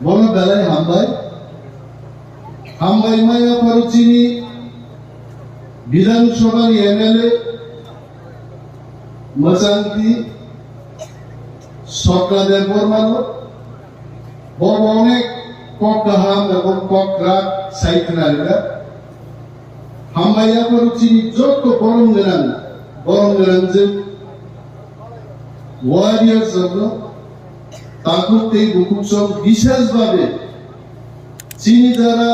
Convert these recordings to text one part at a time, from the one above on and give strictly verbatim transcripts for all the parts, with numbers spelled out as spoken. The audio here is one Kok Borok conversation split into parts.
Bono belai hambai. Hambai maya pharo chini Bidhan Sabha ni M L A Mwchangti Sokra Debbarma no. Bo bo onek kok kaham ebong kok kwrak sai khna rwkha. Hambai yapharo chini jotto borom gwnang, borom gwnang je warriors rokno takhuk tei bukhuk song bishes babe chini jara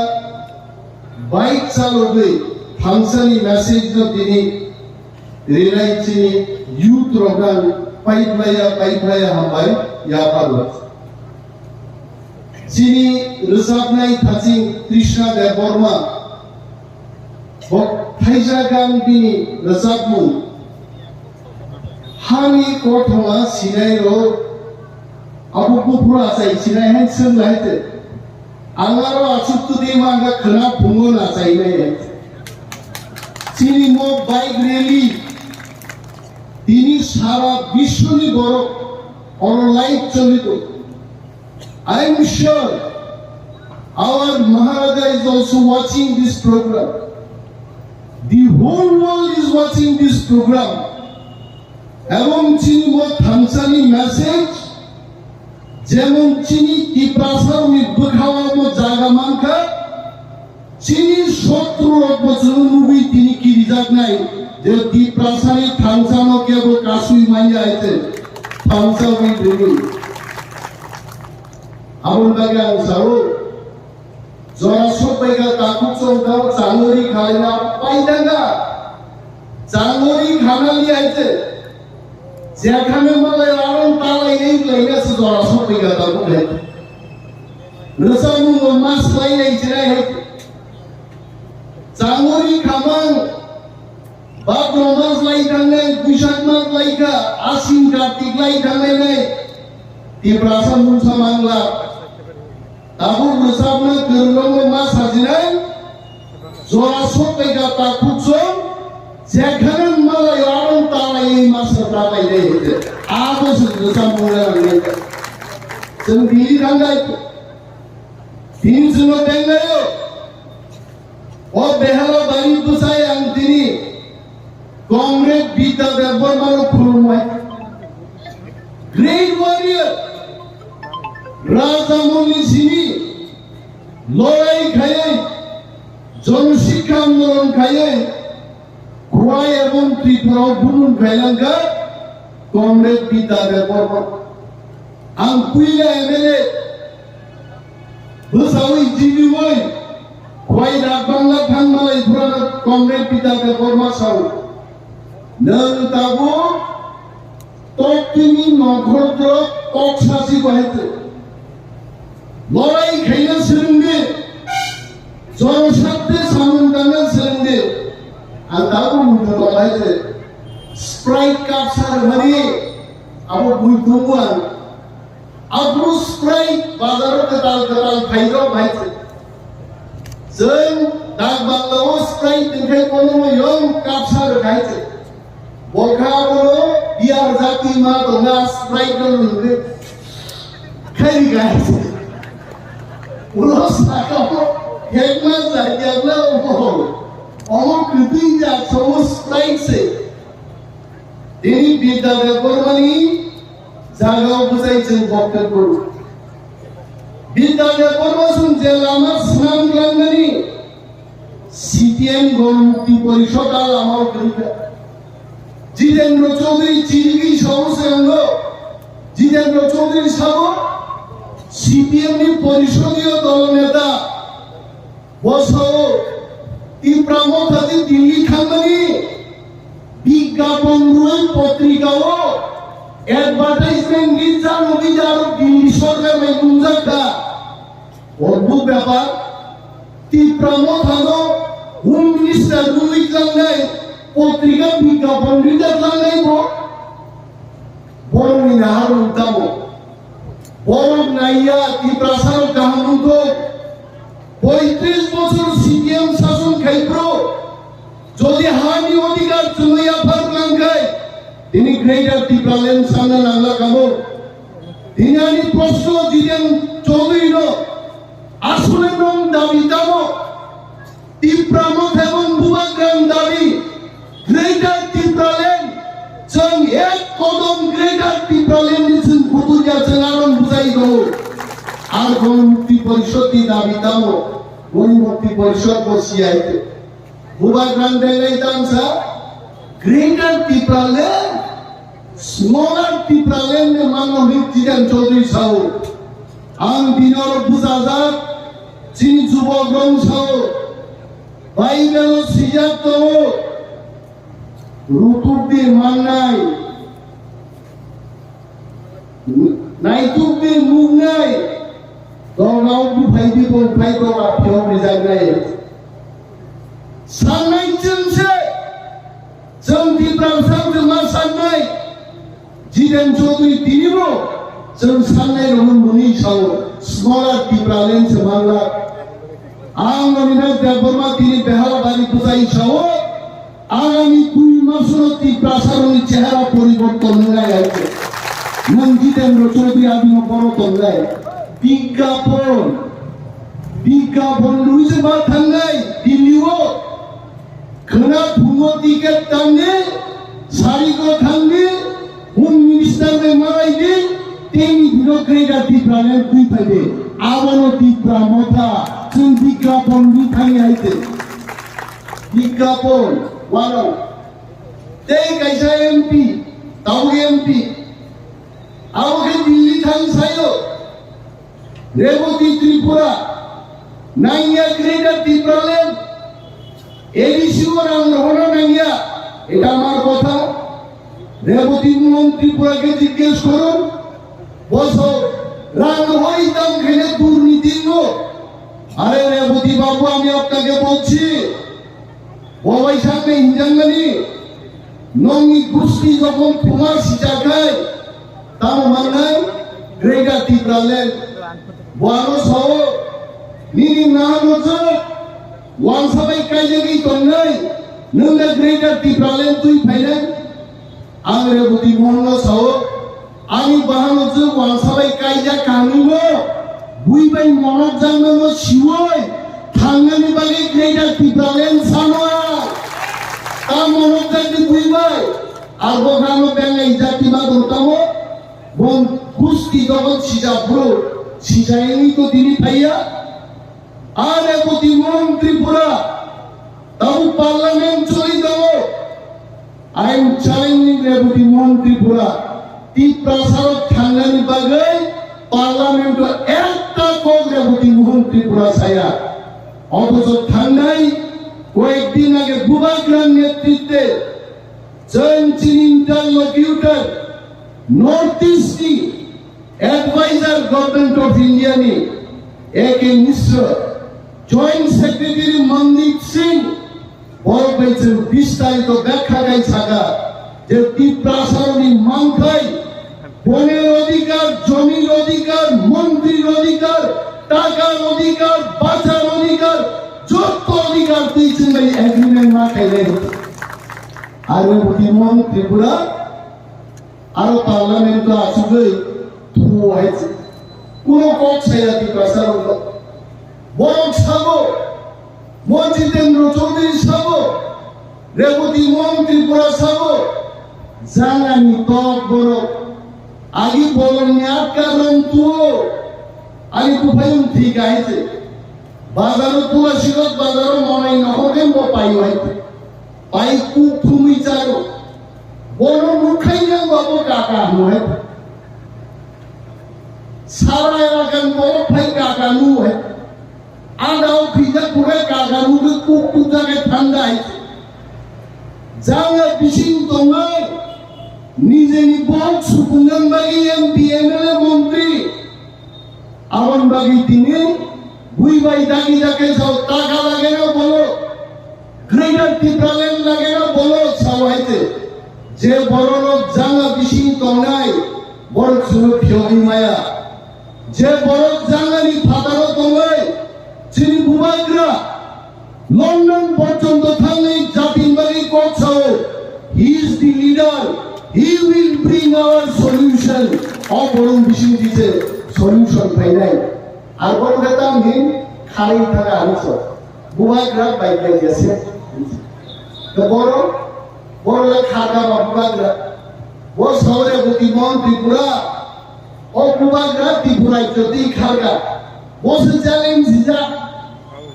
bike chalogwi thangsani message no tini rinai chini youth rokno ang paiplaya paiplaya hambai yapharo. Chini rwchapnai thaching Krishna Debbarma bo thaisa gan bini rwchapmung. Hani kothoma sinai rok abo buphuru achai sinai hai chwng lai te. Ang aro achuk twi mangkha khwna phungo nachainai hai. Chini mo bike rally tini sara biswni borok oro live choli tongo. I am sure our Maharaja is also watching this program. The whole world is watching this program. Ebong chini bo thangsani message, jemon chini Tiprasa ni bwkhao mo jaga mankha, chini shotru rok bo chwng nugwi tini kirijaknai je Tiprasani thangsano kebo kasui manya ete thansa wi duni. Aboni bagwi ang sao, jora sokbaikha takhuk chongkha changori khalaina paidanga. Changori khanali aite jekhane malai arong talai ei laina se jora sokbaikha takhuk hai. Rwchapmung no mas lai lai jirai hai. Changori khamang Bhadramas lai thangnai, Buisak mas lai kha, Asin Kartik lai thangnai nai, Tiprasa mungsa mangla. Tabuk rwchapna kwrwngno ma sajinai, jora sokbaikha takhuk song, jekhane malai arong talai ma sa talai nai hete. Abo se rwchapmung lai nai. Chwng bili thangnai. Tini chwngno tengnaio. O Behala bari bwsai ang tini Comrade Bidya Debbarmano khulumnai. Great warrior. Raja Moni sini lorai khayai, Jon Sikha Andolon khayai, Khwai ebong Tripura o bunun khailangkha Comrade Bidya Debbarma. Ang puila M L A bwsawi jibiwi Khwai dak bangla thangmalai phurano Comrade Bidya Debbarma sao. Nwng tabuk Toktini nongkhorjwk kok sasi bahai twi. Lorai khaina swrwngdi. Jorosakte samung tangna swrwngdi. Ang tabuk muitu tong bahai twi. Sprite cup sa rwmani abo bui tongo ang. Abo Sprite bazaro kwtal kwtal phairok bahai twi. Chwng dak bangla o Sprite tongkhai kono yong cup sa rwkhai twi. Bokha bono beer jati ma tonga Sprite no nungwi. Khairi guys. Ulo saka mo hekma jati abla omo. Omo kwtwi jak somo Sprite se. Tini Bidya Debbarmani jagao bwsai chwng boktok buru. Bidya Debbarma chwng je lama swnam khlangmani C P M Gona Mukti Porishod a lama o kwrwikha. Jitendra Chaudhary chirigwi sao se ango. Jitendra Chaudhary sabo C P M ni Porishodiyo dol neta. Bo sao Tipra Motha je Delhi thangmani bigyapon rwi potrika o advertisement ni jano bidaro Delhi sorkar bai nungjak kha. Odbhut bepar, Tipra Mothano Home Minister rwwi tlangnai, potrika bigyapon rwwi tlangnai bo. Borokni naharmung tamo? Borok naiya Tiprasarok kaham wngkho. Poitris bochor C P M sason khai phuru jodi hani odhikar chwngwi yaphar wngkha khai, tini Greater Tipraland sanna nangla kamo. Tini ani proshno Jiten Chaudhary no, asole nwng dabi tamo? Tipra Motha ebong Bubagrani dabi Greater Tipraland. Chwng ek kodom Greater Tipraland ni chwng kuturya, chwng aro bujai do. Ar Gaon Mukti Porishod ni dabi tamo? Gaon Mukti Porishod bo siyai. Bubagrani belai tangsa Greater Tipraland, smaller Tipraland ni manno hik Jiten Chaudhary sao. Ang bini oro bujajak, chini jubok rong sao. Bible o sijak tongo, rutuk di mannai, naituk di nuknai, dorgao buphai di bongphai doga phiyok rijaknai. Sannai chwng se, chwng Tiprasa chwng ma sannai. Jiten Chaudhary tinibo chwng sannai rokno mwnwi sao, smaller Tipraland se manlak. Ang Ronina Debbarma tini Behalabari bwchai sao, agami dui masono Tiprasarokni chehara poriborton wngnai hai se. Nwng Jitendra Chaudhary adino boro tongnai. Bigyapon, bigyapon rwi se ma thangnai Delhi-o. Khwna phungo ticket tangdi, sarigo thangdi, Home Minister bai malai di, tini dino Greater Tipraland twi phai di. Abono Tipra Motha, chwng bigyapon di thani hai se. Bigyapon, wano. Tei kaisa M P, tabuk M P. Abo khe Delhi thang sayo. Reboti Tripura, nangya Greater Tipraland, A D C o rang rohorna nangya, eta amar kotha. Reboti Mohan Tripura ke jiggesh korun, boso rang rohori tam khene durniti no. Are Reboti babu, ami apnake bolchi, bo bai sakne hinjangmani, nongni gusti jokhon thuma sijakhai, tamo mannai Greater Tipraland. Bo ano sao, nini nahan rojak, wansa bai kaijagwi tongnai, nwng da Greater Tipraland twi phainai? Ang Reboti Mohan no sao, ani bahano je wansa bai kaijak kanwi no, bui bai monok jakno no siwoi, thangnani bagwi Greater Tipraland sanwa. Ta monok jakni bui bai, arbo gano bengai jati ma dong tamo, bon gusti dogon sija bro, sija ini to dini phaiya. Are Reboti Mohan Tripura, tabuk parliament choli tongo. I am challenging Reboti Mohan Tripura. Tiprasa rok thangnani bagwi parliament o ekta kok Reboti Mohan Tripura saya. Othocho thangnai koyek din age Bubagra netritwe chwng chini interlocutor North East ni Advisor Government of India ni A K Mishra, Joint Secretary Mandeep Singh, borok bai chwng bistarito bekha khai saka je Tiprasarokni manthai, bonir odhikar, jomir odhikar, montrir odhikar, takar odhikar, bachar odhikar, jotto odhikar twi chwng bai agreement ma khainai. Aro Reboti Mohan Tripura aro parliament o achugwi thuo hai se. Kuno kok saya Tiprasa rok. Borok sabo, Mo Jitendra Chaudhary sabo, Reboti Mohan Tripura sabo, jangani tok borok. Agi bolong ni atka rong tuo. Ani kuphayung thik hai se. Bazaro Tulasikot bazaro monai nohor khe bo paio hai se. Pai kuk thumwi chago. Bono nukhai yang babo kaka hwnwi. Sara elakan borok phai kaka nu hai. Ada o khijak bukhai kaka nu khe kuk kuk jagai thanda hai. Janga bising tongnai. Nijeni bok sukungnang bagwi M P, M L A, montri. Aboni bagwi tini bui bai dagi dagi sao taka lageno bolo, Greater Tipraland lageno bolo sao hai se. Je bororok janga bising tongnai, borok chwngno phiyogwi maya. Je borok jangani phataro tongnai, chini bubagra, London porjonto thangwi jatin bagwi kok sao, he is the leader, he will bring our solution. O borok bising di se solution painai. Ar borok khe tamo hin kharwi thangwi ani so. Bubagra bai bai jese. To borok, borok le kharka ba bubagra. Bo saure buti mon Tripura. O bubagra Tripura jodi kharka. Bo se challenge sijak.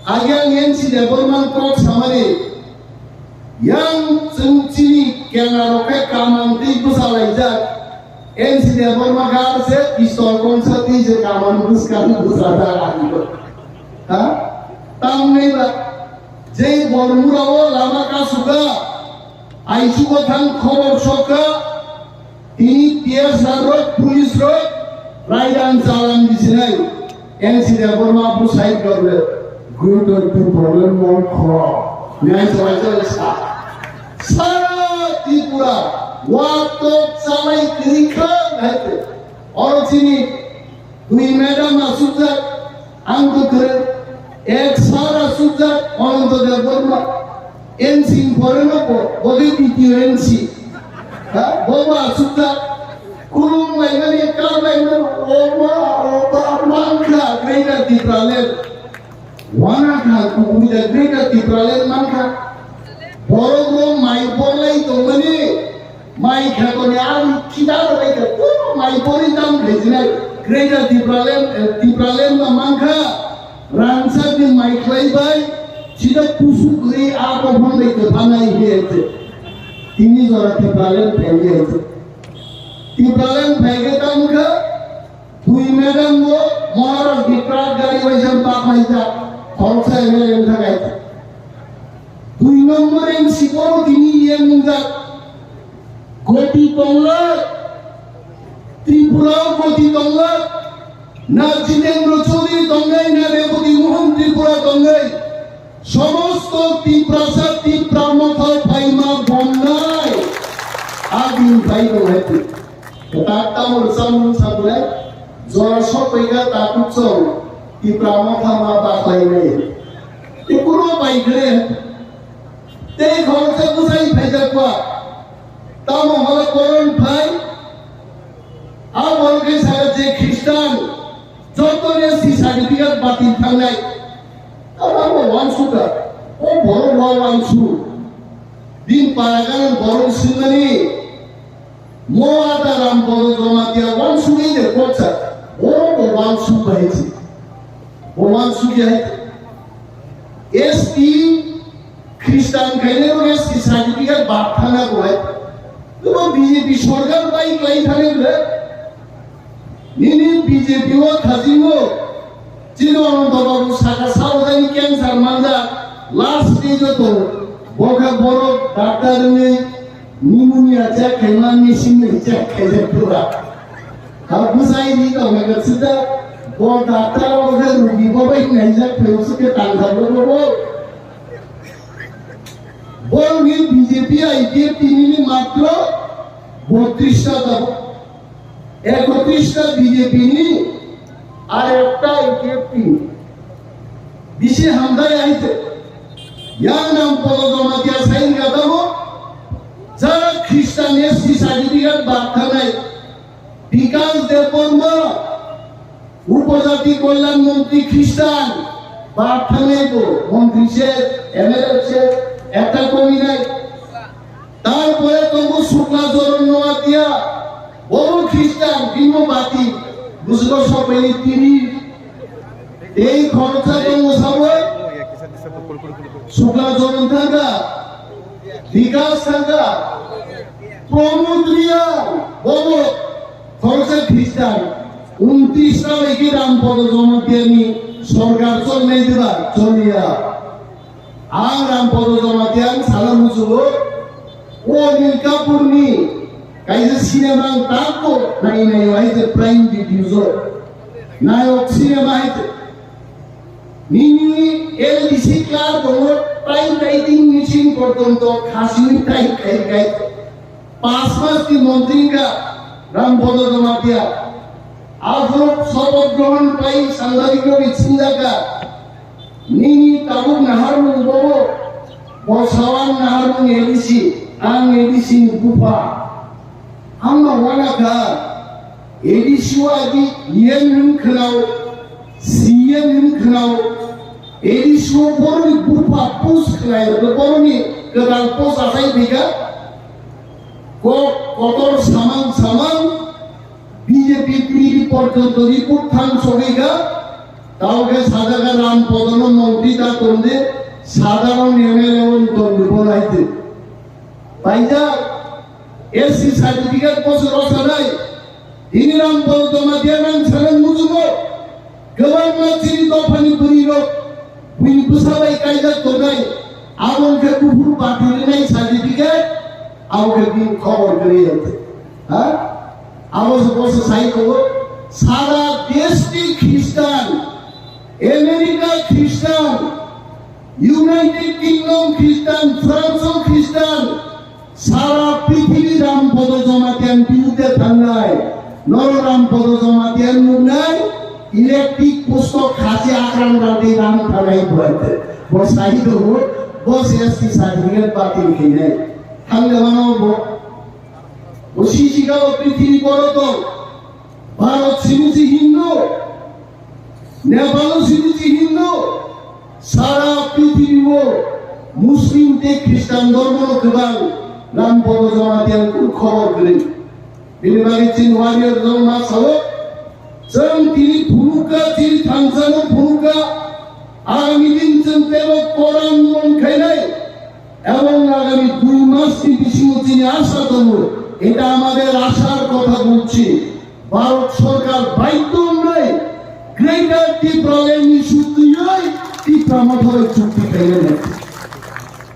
Agi ang N C Debbarma kok samani. Yang chwng chini kenga rok khe kamang twi bwsa laijak. N C Debbarma gar se pistol kongsa twi se kamang bwskang bwsa da ani. Ha? Tamni ba jei Bormura o lama kasuka. Aichugo thang khobor sokka. Tini T S R rok, police rok, raidang chalan bisinai, N C Debbarma bu side rok le, greater Tipraland mong kho, nai chawai chawai sa. Sara Tripura, wa to chalai kiri kha, hai te. Oro chini, Dui madam asukjak, ang kwthwrwng, ek sir asukjak, Ananto Debbarma, N C pore no bo, bo khe D T O N C. Ha, bo bo asukjak, khulum laimani, kar laimani, oba, oba, mankha, Greater Tipraland. Wana kha, kubui da Greater Tipraland mankha. Borok rok mai borlai tongmani, mai kha toni ang khita rwbai kha, puro mai borwi tam khaijinai. Greater Tipraland, eh, Tipraland ma mankha, rangchak ni mai khlai bai, sida kusuk ri a bophang bai kwphanai hiye. Tini jora Tipraland phaiye. Tipraland phaikhe tam kha, Dui madam bo Maharaj Biprat gari bai jang paklaijak, khoroksa M L A wngkha kaitor. Dui number M C bono tini E M wngjak. Goti tonglak, Tripura o goti tonglak, na Jitendra Chaudhary tongnai, na Reboti Mohan Tripura tongnai. Somosto Tiprasa Tipra Motha phaima bomnai. Adin phai tong hai. Kwtak tamo rwchapmung saburai, jora sokphaikha takhuk chwng Tipra Motha ma bakhlainai. Tei kuro bai khe tei khoroksa bwsai phaijakwa. Tamo hwnle koron phai, a borok khe saka je Khristan, joto S T certificate batil thangnai. Abo wansukha, o borok wa wansu. Bini para gana borok swngmani, Mo ada Rampodo Jamatia wansugwi de koksa, oro bo wansuk bai si. Bo wansuk ya hai. S T Christian kaine ro S T certificate bak thana bo hai. Bo B J P sorkar bai klai thane bo. Nini B J P o thajingo. Chini Ananto Babu saka sao jani cancer manjak, last stage o tongo. Bo khe borok doctor wngwi pneumonia check khaima machine bai check khaijak pura. Ha bwsai ri tongmani sida bo doctor o khe rugi bo bai naijak phai usuk khe tangkha bo bo bo. Borokni B J P I P F T nini matro botris ta tabuk. Ekotris ta B J P ni, ar ekta I P F T ni. Bisi hamjai ahite. Yang Rampodo Jamatia sain gadamo, jara Christian S T certificate bak thanai. Bikash Debbarma, Upojati Kalyan Montri Christian, bak thanai bo, montri se, M L A se, ekta komi nai. Tarpore tongo Sukla Joron Noatia, bobo Christian, bini bati, busugo sopeni tini. Tei khoroksa tongo sabo, Sukla Joron thangkha, Bikash thangkha, Pramod Reang, bobo khoroksa Christian, untris ta bai khe Rampodo Jamatia ni sorkar cholnai diba, choliya. Ang Rampodo Jamatia ang sala musugo, o Anil Kapoor ni kaisa cinema ang tako nai nai hai je Prime Video o. Nayok cinema hai je. Nini L D C clerk tongo, typewriting machine porjonto khasiwi type khai khai. Pas mas ni montri wngkha Rampodo Jamatia. Aphuru sopoth grohon pai sangbadik rok ni singjakha. Nini tabuk naharmung bobo, bo sawang naharmung A D C, ang A D C ni bupha. Ang no wana kha. A D C o agi E M hin khwnao, C M hin khwnao, A D C o boroni bupha post khwnai, boroni kwtal post achai phaikha. Kok kotor samang samang B J P tini porjonto report thang sogwikha. Tao khe sajagha Ram Podono montri da tongdi, sadharon M L A on tongdi bo naidi. Paijak, S C certificate bosor osanai. Tini Ram Podo Jamatia nang sanan mujugo. Kwbangma chini dophani bwrwirok buini bwsa bai kaijak tongnai. Abo wngkhe buphuru party rinai certificate, abo khe bini khobor kwrwi wngkhe. Ha? Abo se bosa sai tongo. Sara desh ni Christian, America Christian, United Kingdom Christian, France Christian, sara prithibi Ram Podo Jamatia ni birudde thangnai, noro Ram Podo Jamatia ni nuknai, electric post o khasi akrang radi ram thanai buaite. Bo sai tongo, bo S T certificate batil khainai. Thangde mano bo. Bo sisi ka bo prithibi boro tong. Bharat simi si Hindu, Nepal simi si Hindu, sara prithibi o Muslim tei Khristan dhormo no kwbang Ram Podo Jamatia ni khobor kwrwi. Bini bagwi chini warrior rok ma sao, chwng tini phunukha, chini thansa no phunukha, agami din chwng teibo Koran mon khainai. এবং আগামী দুই মাস তিন বিশ মধ্যে আসা তবু এটা আমাদের আশার কথা বলছি। ভারত সরকার বাধ্য নয়, গ্রেটার টিপ্রাল্যান্ড ইস্যু তুই টিপ্রা মথরে চুক্তি খাইলে নাকি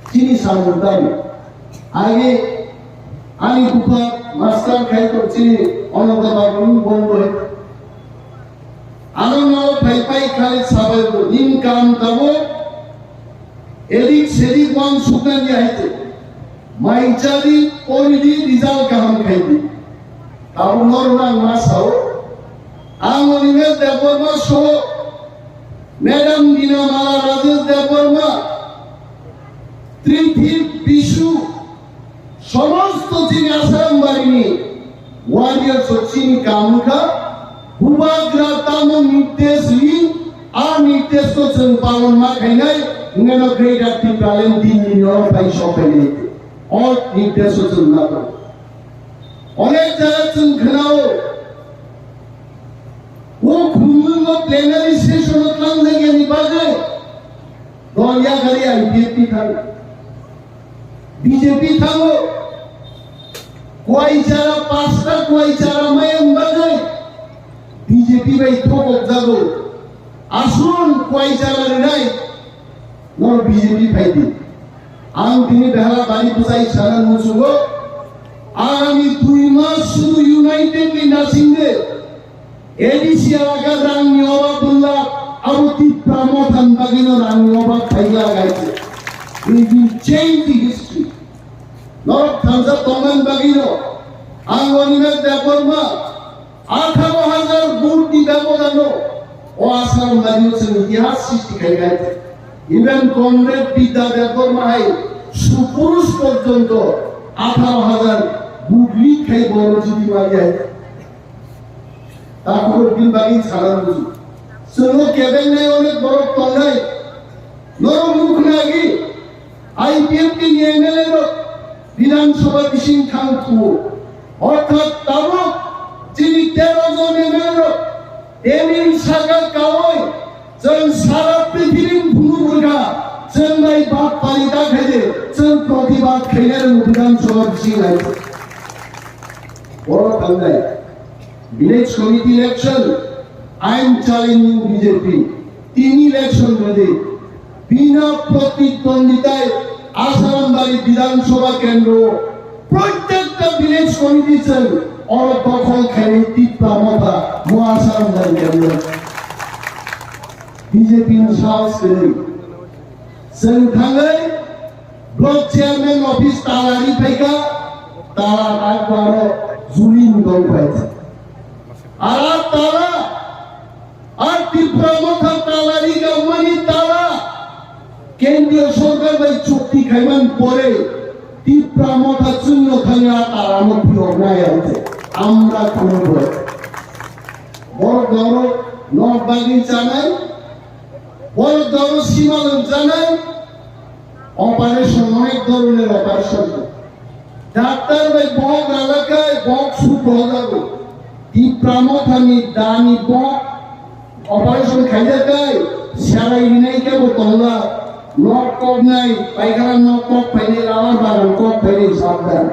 চিনি সামুদ্রাম আগে আমি কুপা মাস্টার খাইতো চিনি অনন্ত বাবু বন্ধ হইতো. Ano no phai phai khali sabai bo nin kam tabo edik sedik wan sukna ni aite. Mai jadi pori di result kaham khai di. Tabo nor nang ma sao. Ang Animesh Debbarma so, Madam Dina Mala, Rajesh Debbarma, Trithip, Bishu, সমস্ত যিনি আসারাম বাহিনী ওয়ারিয়ার্স চিনি কামুখা বুবাগ্রা তামো নির্দেশ রি আর নির্দেশ তো চং পালন মা খাইনাই ইংনো গ্রেটার টিপ্রাল্যান্ড দিল্লি নরম পাই সব পাইনি অর নির্দেশ তো চং না পাই অনেক জায়গা চং ঘনাও ও খুলুঙ্গ প্লেনারি সেশন ক্লাম জায়গা নিবাগে দল ইয়াগারি আইপিএফটি থাকবে BJP thango, kuai chara pasta kuai chara mayang bagwi B J P bai thokok jago. Asun kuai chara rinai no B J P phaidi. Ang tini behara bari bwsai sana musugo. Agami dui mas sudu United ni nasingde A D C elaka rangni obab wngla, abo Tipra Motha ni bagwino rangni obab phaila gaite. We will change the history. Norok thansa tongmani bagwino ang Animesh Debbarma atharo hajar vote ni bebodano o Assam rajyo chwng itihas srishti khai gaite. Even Comrade Bidya Debbarma hai supurush porjonto atharo hajar vote lead khai boro jiti maliya. Takhuk bini bagwi sana buji. Chwngno kebengnai onek borok tongnai. Norok nukhnai agi I P F T ni M L A rok Bidhan Sabha bising thang thuo. Orthat tabuk chini tero jon M L A rok temin saka kaui chwng sara prithibini phunuk rwkha. Chwng bai bad pali ta khaide chwng protibad khainai rwng Bidhan Sabha bising lai. Borok thangnai. Village committee election, I am challenging B J P. Tini election badi, bina protidwonditai Asarambari Bidhan Sabha kendro, prottekta village committee chwng oro dokhol khainai Tipra Motha, mo Asarambari kendro. B J P ni sahos kwrwi. Chwng thangwi block chairman office tala ri phaikha, tala tak baro juli ni dong phaikha. Ara tala, ar Tipra Motha tala ri gamani tala, kendriyo sorkar bai chukti khaiman pore, Tipra Motha chwngno thangwi a tala no phiyok nai ang se, amra khulum pore. Borok doro nok bagwi chanai, borok doro simalwng chanai, operation, onek doroner operation. Doctor bai bok ralakai bok suk rojago. Tipra mothani dani bok operation khaijakai, serai rinai kebo tongla, nok koknai, paikhana nok kok phainai, labar bagan kok phainai sabdan.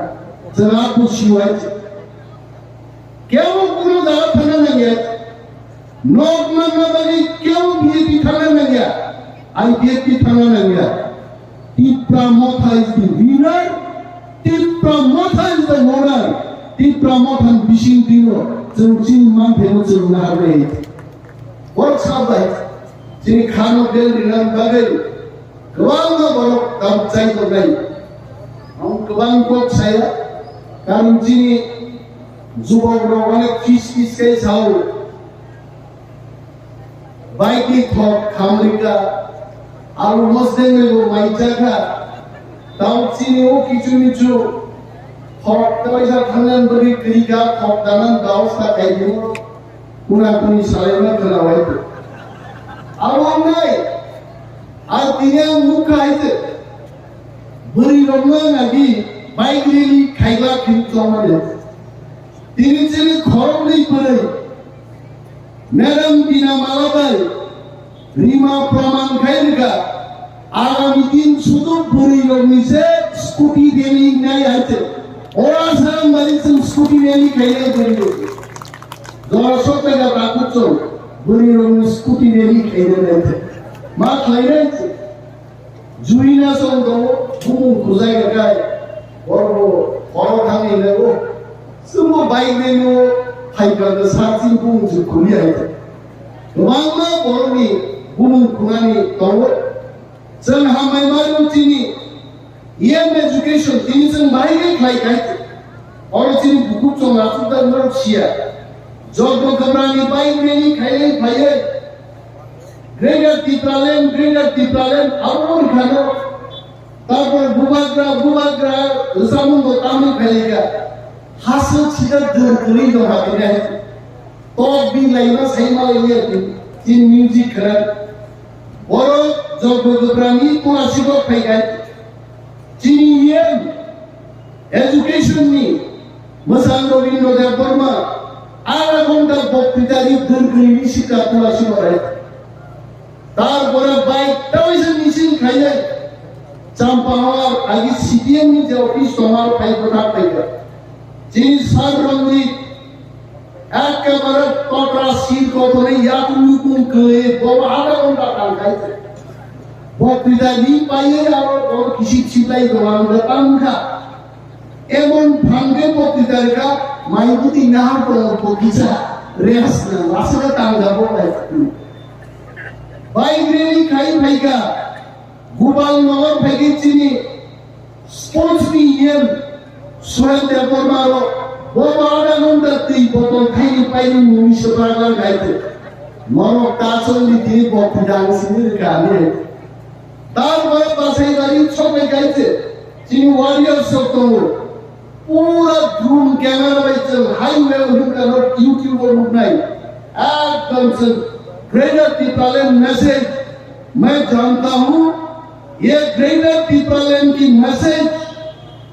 Chwla busiwai. Kebo kuno jaga thangna nangya. Nok manna bagwi kebo B J P thangna nangya. I B J P thangna nangya. Tipra Motha is the winner. Tipra Motha is the owner. Tipra Motha ni bising dino chwng chini manthai no chwng naharnai. Borok sabai chini khano bel rinani bagwi kwbangma borok tabuk chai tongnai. Ang kwbang kok saya, karon chini jubok rok onek kis kis kai sao. Bike ni thok khamrika, alu mosdeng ni bo mai chakha. Tau chini o kichu michu thok kaisa thangnan bwrwi kwrika, thok danan baosta kai dino. Kuna kuni salai ma khana wai to. Abo nai, a tini ang mukha hai te. Bwrwi rok no nagi bike rally khaiba khin chongmani. Tini chini khoroknwi bwrwi. Madam Bina Malabai, Rima Praman khairika, agami din sudu bwrwi rokni se scooty rally nai haite. Ora saram bari sum scooty rally khairika bwrwi rok. Dora sokta ga takut chong, bwrwi rokni scooty rally khairika haite. Ma khairika haite. Juina song tongo, bumung khujai rwkha, borok bo khoro thangwi hinwi o. Chwngbo bike rally o phaikha khe sak chini bumung se khuli hai khe. Kwbangma borokni bumung khunani tongo. Chwng hambai mano chini E M education tini chwng bahai khe khlai khai khe. Oro chini bukhuk chwng achuk da norok siya. Jotbo kwbrani bike rally khailai phaiwi. Greater Tipraland, Greater Tipraland, abo wngkha no. Tarpor bubagra, bubagra, rwchapmung bo tamwi phailika. Hasuk sida dwr kwrwi no habinai. Tok bin laima sai malaiya tin music khwrang. Borok Jotbo Kwbrani Kurasiko phaikai. Chini yen education ni mwsang Robindra Debbarma ara ghonta boktwita ri dwrgwini sikha tula sibarai. Tarpore bai taisa meeting khainai Champahor agi C P M ni je office tomar phai bwthak phaiya. Chini sir Ranjit Ekkebare totra sir kothonwi yakung yukung kwlwi bobo adha ghonta tangkhaikhe. Bo kwthai ri paiwi aro bo kisip siplai dogan wngkha tangkha. Emon phangkhe bo kwthai rwkha, mai bwtwi nahar tongo bo kisa rest nang aswkhe tangkha bo bai. Bike rally khai phaikha. Gopal Nagar phaikhe chini sports ni E M Suren Debbarma ro bo adha ghonta twi botol thaini paini mungwi swprakna gaite. Norok ta chongni tini bo pidang sini rwkha ani. Tarpore Basaibari chokbai gaite. Chini warriors rok tongo. Pura drone camera bai chwng highway o hwnka no YouTube o nuknai. Ekdom chwng Greater Tipraland message. Main janta hu, ye Greater Tipraland ki message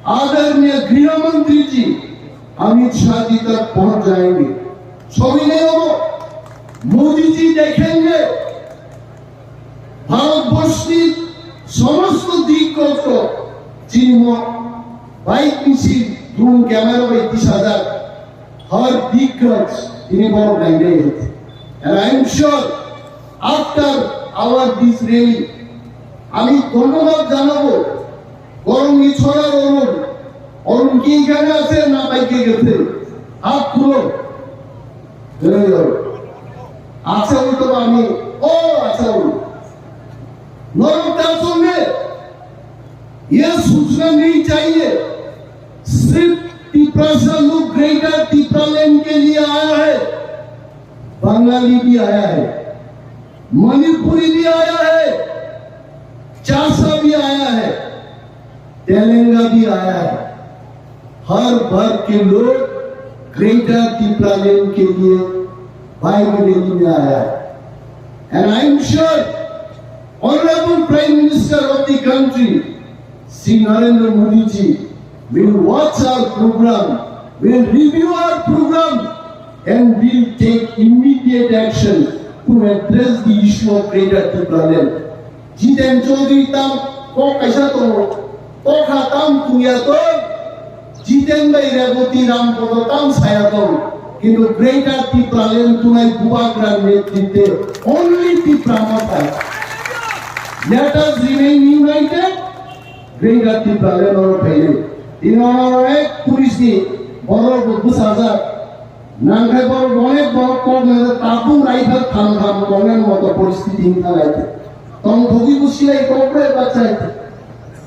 Adharniya Griha Mantri ji Amit Shah ji tak pahunch jayenge. Sobi nahi hobo. Modi ji dekhenge. Bharatborsho ni somosto dik kotro chini mo bike misil drone camera bai tis hajar har dik gaj tini borok nainai. And I am sure after our this rally আমি ধন্যবাদ জানাবো গরম নিছড়ার অরুণ। অরুণ কি এখানে আছে না বাইকে গেছে? হাত তুলো। এই অরুণ। আছে হয়তো বা আমি, ও আছে অরুণ। নরম তার সঙ্গে ये सोचना नहीं चाहिए, सिर्फ तिपरासा लोग ग्रेटर तिपरालैंड के लिए आया है। बंगाली भी आया है, मणिपुरी भी आया है, चासा भी आया है, तेलंगा भी आया है। हर वर्ग के लोग ग्रेटर तिपरालैंड के लिए Bike rally niya. And I am sure Honorable Prime Minister of the country, Shri Narendra Modi ji, will watch our program, will review our program, and will take immediate action to address the issue of Greater Tipraland. Jiten Chaudhary tam kok kaisa tongo, kokha tam tungya tong, Jiten bai Reboti Rampodo tam saya tong, kintu Greater Tipraland tunai Bubagra netritwe only Tipra Motha. Let us remain united, Greater Tipraland oro phaidi. Tini oro ek police ni borok bo bwsajak. Nangkhe borok onek borok kok nang tapung raithak tham tham tongnani moto poristiti wngkha lai. Tong thogwi bo silai kok bai bachai.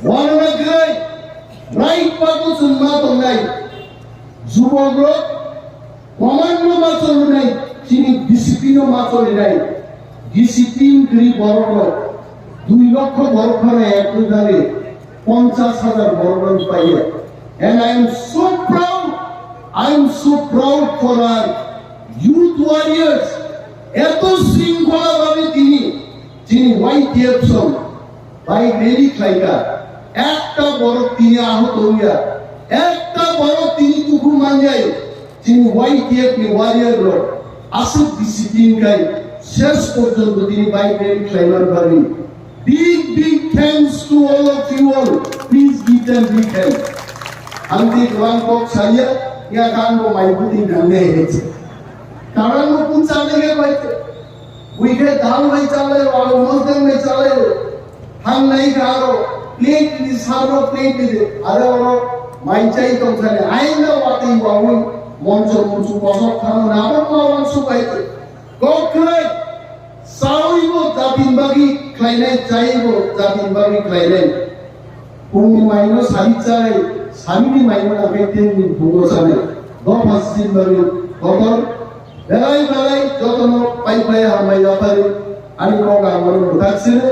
Wanama kwrwi right pato chwng ma tongnai. Jubok rok command no ma cholnai, chini discipline no ma cholinai. Discipline kwrwi borok rok dui lokho borok phano ek wngkha le. Ponchash hajar borok rok paiya. And I am so proud, I am so proud for our youth warriors. Eto shringkhola bhabe tini chini Y T F song bai rally khlaika. Ekta borok tini ahut wngya, ekta borok tini tuku manjai. Chini Y T F ni warrior rok aswk discipline kai ses porjonto tini bike rally khlaiman bagwi. Big, big thanks to all of you all. Please give them big hand. Ang tei kwbang kok saya, ya kan bo mai bwtwi nangnai hai se. Karan bo kun chanai khe bai se. Bui khe dal bai chalai, alu mosdeng bai chalai. Thangnai khe aro plate ni salo plate ni de. Aro aro mai chai tong thani. Aina watwi wawi moncho muchu kosok thano nabo ma wansuk bai se. Kok kwrwi, chawi bo jatin bagwi khlainai, chai bo jatin bagwi khlainai. Pungni maino sari chai, sarini maino nangkhe tenni bungo chanai. Dopha sisin bagwi kotor, belai belai jotono pai pai hambai yapari, ani kok ang bono bwthak sino,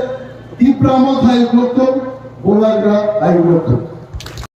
Tipra Motha ayuk lokthung, Bubagra ayuk lokthung.